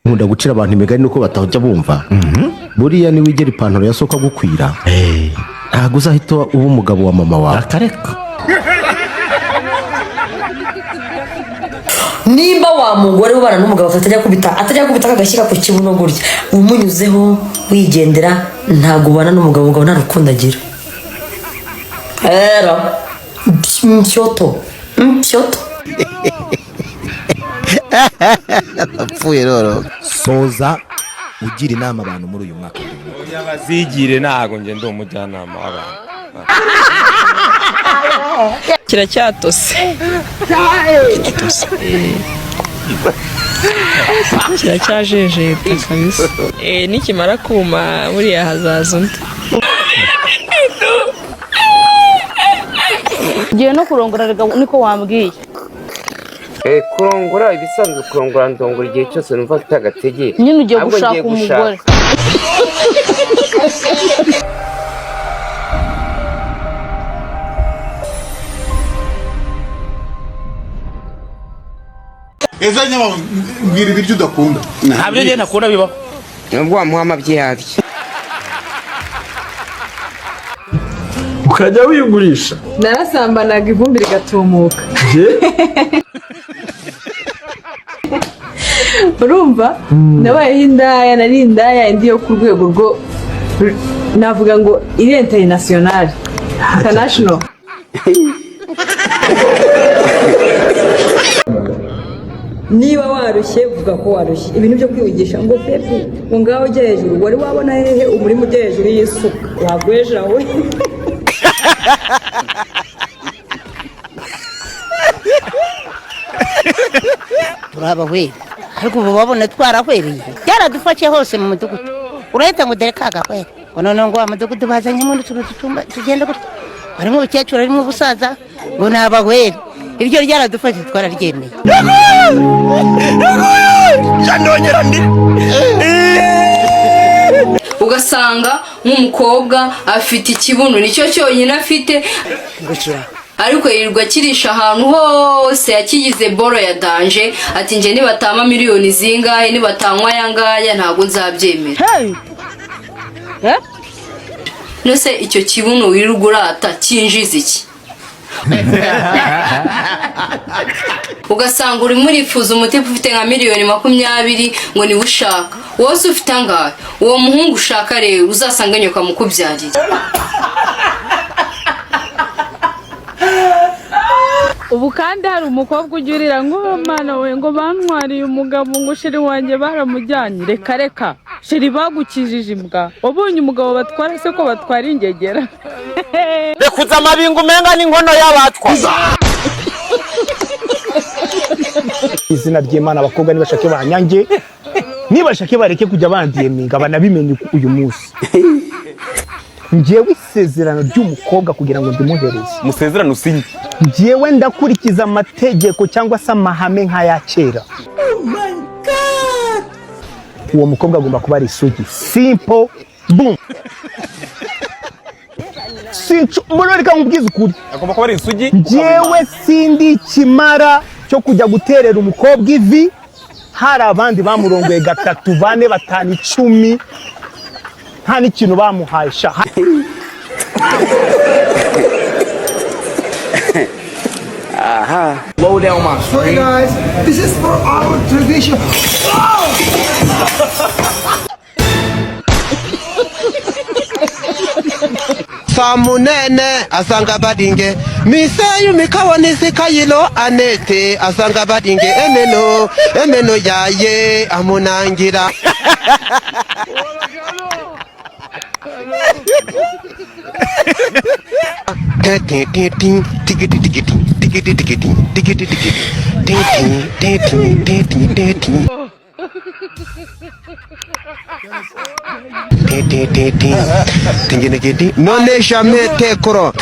Nkunda gucira abantu imigani nuko batajya bumva. Buriya niwigera ipantaro ya soko agukwira, ntabwo uzahita uba umugabo wa mama wawe. Akareka. Nimba wa mugore ubana n'umugabo atajya akubita akagashyira ku kibuno gutya, umunyuzeho wigendera, ntabwo ubana n'umugabo. Umugabo nta rukundo agira rero. Mpyoto mpyoto. Apfuye rero. Soza ugira inama abantu muri uyu mwaka. Bazigire, ntabwo njye ndi umujyanama w'abantu. Kiracyatose, kiracyajejeta kabisa. Nikimara kuma buriya hazaza undi. Ngiye no kurongora rega, niko wambwiye. Kurongora ibisanzwe, kurongora ndongora igihe cyose numva mfite agatege. Nyine ugiye Ahubwo gushaka ngiye umugore. Eza nyama, mbwira ibiryo udakunda. Ntabyo njye ntakunda bibaho. Nubwo wamuha amabyi yaryo. Ukajya wigurisha. Narasambanaga ivumbi rigatumuka, urumva? Nabayeho indaya, nari indaya indi yo ku rwego rwo navuga ngo iri international, international. Niba warushye, vuga ko warushye. Ibintu byo kwivugisha ngo pepi, ngo ngaho ujya hejuru, wari wabona hehe umurima ujya hejuru y'isuka wagweja we? Turabahwera, ariko ubu babona twarahwereye, byaradufashe hose mu mudugudu. Urahita ngo dore kagahwera, ngo noneho ngo wa mudugudu bazanyemo n'utuntu ducumba tugenda gutya, harimo ubukecuru, harimo ubusaza, ngo ni abahwere. Iryo ryaradufashe, twararyemeye. Ndongera ndi. Ugasanga nk'umukobwa afite ikibuno, nicyo cyonyine afite, ariko yirirwa akirisha ahantu hose, yakigize boro ya danger. Ati: "Njye nibatama miliyoni zingahe, nibatanywa aya ngaya, ntabwo nzabyemera." Nose icyo kibuno wirirwa urata cyinjiza iki? Ugasanga urimo urifuza umutima ufite nka miliyoni 20 ngo niwe ushaka. Wowe se ufite angahe? Uwo muhungu ushaka rero uzasanga nyoka mukubyarira. Ubu kandi hari umukobwa ujya urira ngo: "Oh, mana we," ngo bantwariye umugabo, ngo chéri wanjye baramujyanye. Reka reka, chéri bagukijije imbwa. Wabonye umugabo batwara se ko batwara ingegera? Rekuza amabingo, umenga n'inkono y'abatwa. Izina ry'Imana, abakobwa nibashake banyange, nibashake bareke kujya bandiyeminga, banabimenye uyu munsi. Njyewe isezerano ry'umukobwa kugira ngo ndimuhereze, Musezerano usinye. njyewe ndakurikiza amategeko cyangwa se amahame nk'aya kera. Uwo mukobwa agomba kuba ari isugi, simple, boom. Sincu muri, reka nkubwize ukuri. Agomba kuba ari isugi. Njyewe sindi ikimara cyo kujya guterera umukobwa ivi hari abandi bamurongoye gatatu, bane, batanu, 10, nta n'ikintu bamuhaye sha. Low down my Sorry guys, this is for our tradition. Samunene asanga badinge miseyu mikawonisika anete asanga badinge emeno emeno yaye amunangira. Tigiti tigiti tigiti tigiti tigiti tigiti ti ti ti ti ti ti ti ti ti none jamais tekoro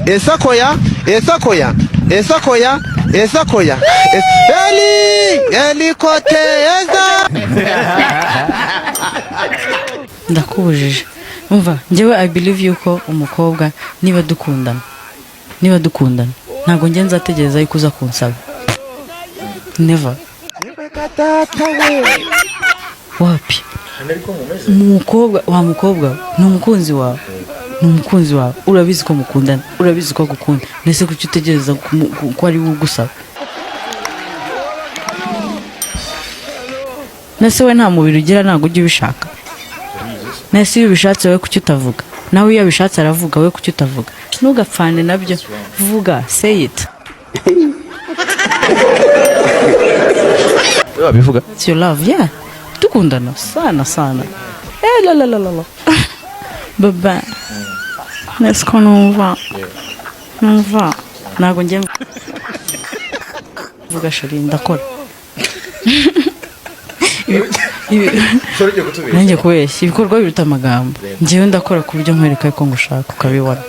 esakoya esakoya esakoya esakoya eli elikote eza. Ndakubujije. Umva, njyewe I believe yuko umukobwa niba dukundana, ntabwo njye nzategereza yuko uza kunsaba, never. Data we. Wapi, umukobwa wa mukobwa ni umukunzi wawe, ni umukunzi wawe, urabizi ko mukundana, urabizi ko agukunda. Ndetse kuki utegereza ko ari we ugusaba? Nese we nta mubiri ugira? Ntabwo ujya ubishaka? Nese iyo ubishatse wowe kuki utavuga? Nawe iyo abishatse aravuga, we kuki utavuga? Ntugapfane nabyo, vuga, say it. Wabivuga. It's your love, yeah. Dukundana sana sana. Eh, la la la la la. Baba. Nese ko numva. Numva. Ntabwo njye mvuga, chéri, ndakora. Nanjye kubeshya, ibikorwa biruta amagambo. Njyewe ndakora ku buryo nkwereka ko ngushaka ukabibona.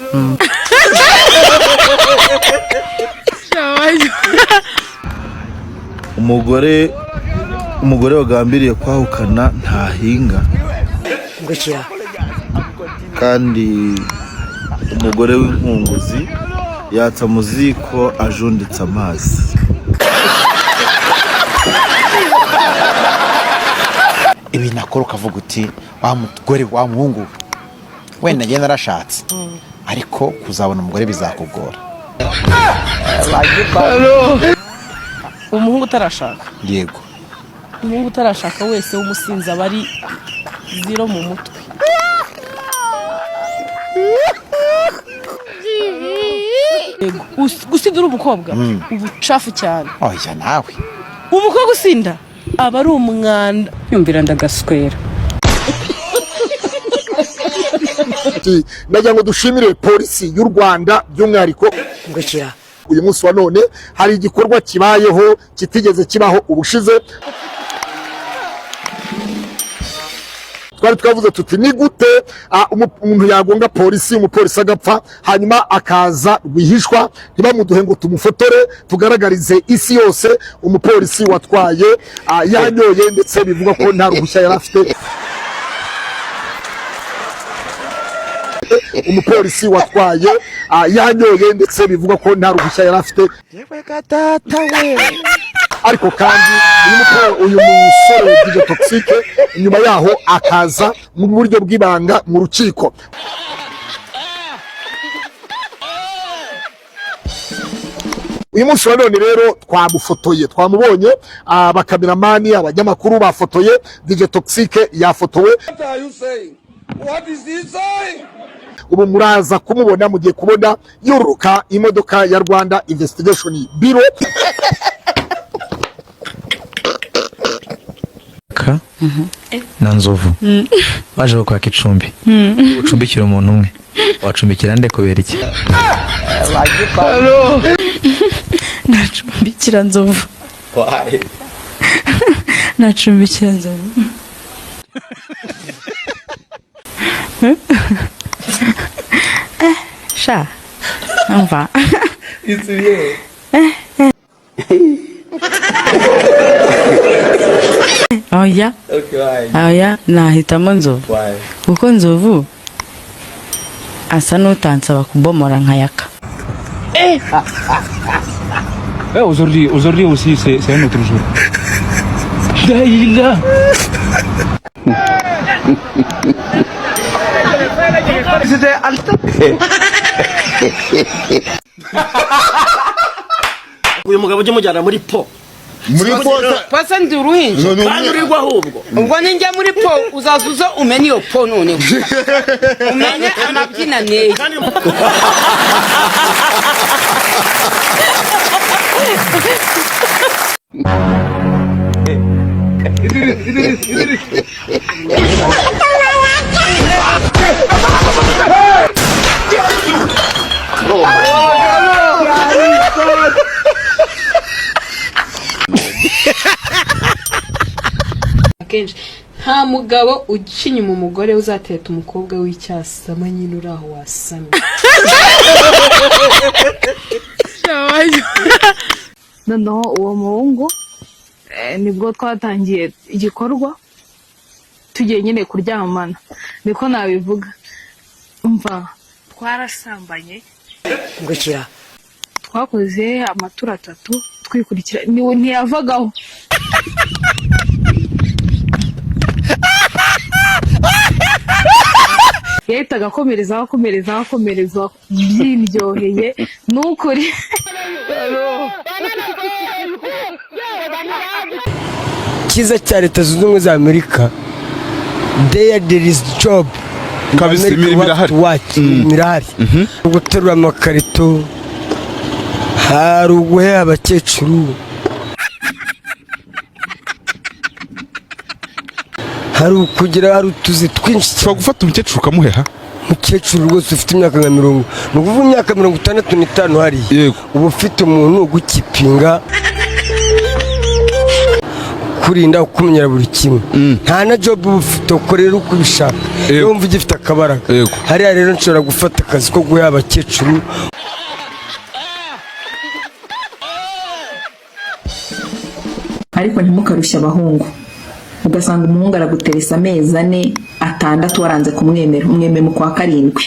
Umugore wagambiriye kwahukana ntahinga. Ngukira. Kandi umugore w'inkunguzi yatsa mu ziko ajunditse amazi. Ibintu akora ukavuga uti: "Wa mugore, wa muhungu we, wenda njye narashatse, ariko kuzabona umugore bizakugora." Umuhungu utarashaka? Yego. Umuhungu utarashaka wese w'umusinzi aba ari zero mu mutwe. Yego. Gusinda uri umukobwa, ubucafu cyane. Oya nawe. Umukobwa usinda aba ari umwanda. Yumvira ndagaswera. Ndagira ngo dushimire polisi y'u Rwanda by'umwihariko. Ngukira. Uyu munsi wa none hari igikorwa kibayeho kitigeze kibaho ubushize. Twari twavuze tuti: "Ni gute umuntu yagonga polisi, umupolisi agapfa, hanyuma akaza rwihishwa ntibamuduhe ngo tumufotore, tugaragarize isi yose umupolisi watwaye yanyoye, ndetse bivugwa ko nta ruhushya yari afite, umupolisi watwaye yanyoye, ndetse bivugwa ko nta ruhushya yari afite?" Ariko kandi uyu musore DJ Toxxyk nyuma yaho akaza mu buryo bw'ibanga mu rukiko. Uyu munsi wa none rero twamufotoye, twamubonye, abakameramani, abanyamakuru bafotoye DJ Toxxyk, yafotowe. Ubu muraza kumubona, mugiye kubona yururuka imodoka ya Rwanda Investigation Bureau. Ka na Nzovu baje kwaka icumbi, ucumbikira umuntu umwe, wacumbikira nde? Kubera iki? Nacumbikira Nzovu, nacumbikira Nzovu. Eh, sha umva. Eh, eh. Oya, oya, nahitamo Nzovu kuko Nzovu asa n'utansaba kubomora nkayaka. Aujourd'hui, aujourd'hui aussi, c'est un autre jour. Daïla. C'était Alta. Uyu mugabo ujye umujyana muri po. Muri po. Pasa ndi uruhinja. Kandi urirwa ahubwo. Ubwo ninjya muri po, uzaza uza umenye iyo po, noneho umenye amabyina neza. Akenshi nta mugabo uca inyuma umugore uzateta umukobwa w'icyasama nyine uri aho wasamye. Noneho uwo muhungu nibwo twatangiye igikorwa, tugiye nyine kuryamana, niko nabivuga. Umva, twarasambanye. Ngukira. Twakoze amatura atatu twikurikira, ntiyavagaho. Yahitaga akomerezaho, akomerezaho, akomerezaho, byindyoheye ni ukuri. Cyiza cya Leta Zunze Ubumwe za Amerika, there is job. Kabisa, imirimo irahari. Imirimo irahari, guterura amakarito, hari uguheha abakecuru, hari ukugira, hari utuzi twinshi. Ushobora gufata umukecuru ukamuheha? Umukecuru rwose ufite imyaka nka mirongo, ni ukuvuga imyaka 65 hariya, uba ufite umuntu ugukipinga, ukurinda, ukumenyera buri kimwe. Nta na job uba ufite, ukorera uko ubishaka iyo wumva ugifite akabaraga. Hariya rero nshobora gufata akazi ko guha abakecuru. Ariko ntimukarushye abahungu, ugasanga umuhungu araguteresa amezi 4, 6, waranze kumwemera, umwemera mu kwa karindwi,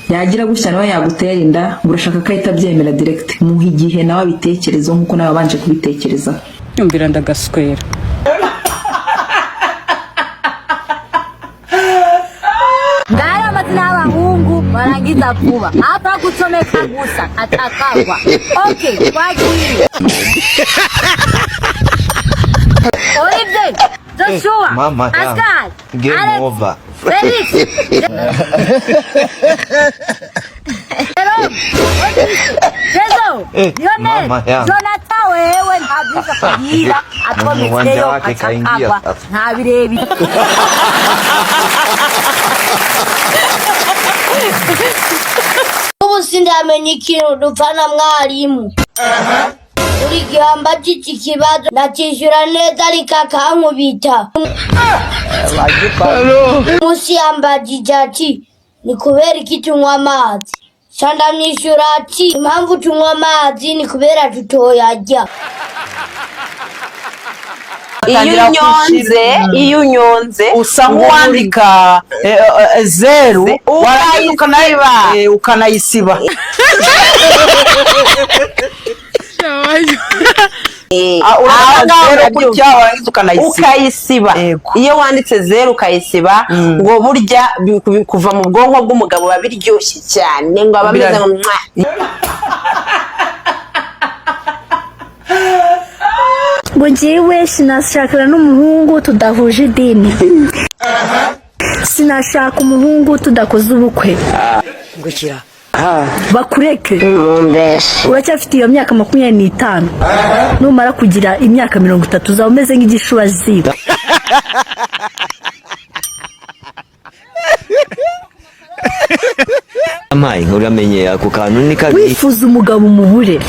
yagira gutya nawe yagutera inda, ngo urashaka ko ahita abyemera direct. Muha igihe nawe abitekerezo nk'uko nawe wabanje kubitekerezaho. Nyumvira ndagaswera. Ngayo amazina y'abahungu barangiza vuba, apfa gucomeka gusa atakagwa. Okay, twagiye. Olivier, Joshua, Mama yangu. Pascal, Game Alex, over. Felix, Jerome, Otis, Jezo, Lionel, Mama yangu. Jonathan, wewe ntabyiza kugira Mwenye uwanja atometseyo wake kaingia atakagwa sasa. nta birebire. Ubu sindamenya ikintu dupfa na mwarimu. Buri gihe ambajije ikibazo ndacyishyura neza ariko akankubita. Munsi yambajije ati ni kubera iki tunywa amazi, ca ndamwishyura ati impamvu tunywa amazi ni kubera tutoyarya. Iyo unyonze, iyo unyonze usa nk'uwandika zeru, warangiza ukanayisiba. Urandika zeru gutya, warangiza ukanayisiba. Ukayisiba. Iyo wanditse zeru ukayisiba, ngo burya kuva mu bwonko bw'umugabo biba biryoshye cyane, ngo aba ameze nka mwa. Ngo njyewe sinashakana n'umuhungu tudahuje idini, sinashaka umuhungu tudakoze ubukwe. Ngukira. Bakureke, uracyafite iyo myaka 25, numara kugira imyaka 30 uzaba umeze nk'igishubaziba. Amaye uramenye ako kantu ni kabi. Wifuza umugabo umubure,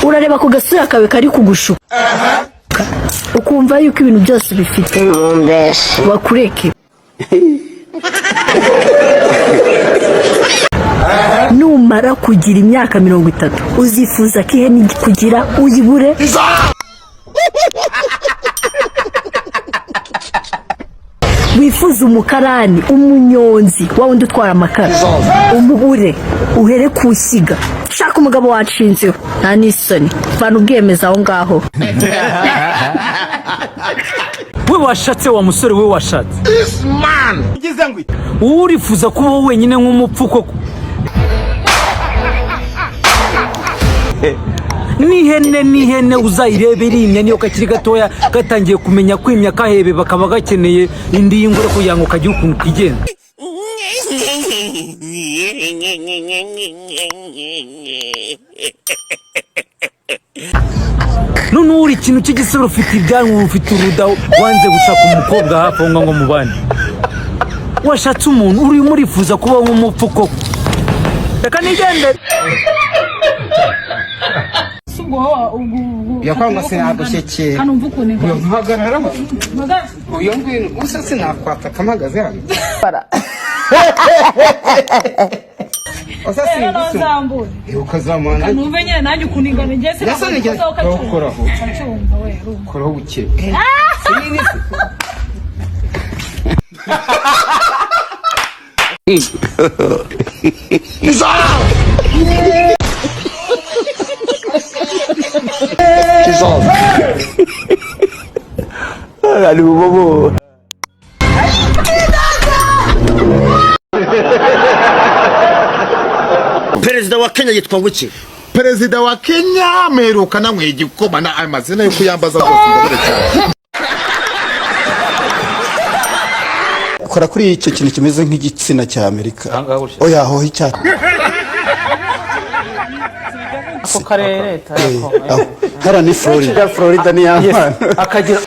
urareba ku gasura kawe kari kugushuka, ukumva yuko ibintu byose ubifite. Bakureke, numara kugira imyaka 30 uzifuza ko ihene kugira uyibure. Wifuza umukarani, umunyonzi wa wundi utwara amakara, umubure, uhere ku ishyiga. Shaka umugabo wanshinzeho, nta n'isoni, vana ubwemeza aho ngaho. We washatse, wa musore we washatse, wowe urifuza kubaho wenyine nk'umupfu koko? N'ihene, n'ihene uzayirebe irimya, niyo kakiri gatoya gatangiye kumenya kwimya, kahebe bakaba gakeneye indi y'ingore kugira ngo kagire ukuntu kigenza. Noneho uri ikintu cy'igisore, ufite ibyanwa, ufite uruda, wanze gushaka umukobwa hafi aho ngaho ngo mubane. Washatse umuntu, urimo urifuza kubaho nk'umupfu koko? Reka nigendere. Yakwanga sinagushyikira. Hano mva ukuntu ingana. Mpagararaho uyu ngwino gusa, sinakwataka mpagaze hano. Usa Rero singusu nzambure. Ukazamura nanjye. Numve nyine nanjye ukuntu ingana, ngiye Nasa nigeze koraho. Cyumva we urumva. Koraho buke. Ari bubobo. Perezida wa Kenya yitwa nguki? Perezida wa Kenya mperuka nanyweye igikoma na amazina yo kuyambaza rwose ndabure cyane. Kora kuri icyo kintu kimeze nk'igitsina cya Amerika. Oya, aho icyatsi. Ako karere leta. Aho hariya ni Florida. Florida ni ya mpano. Akagira.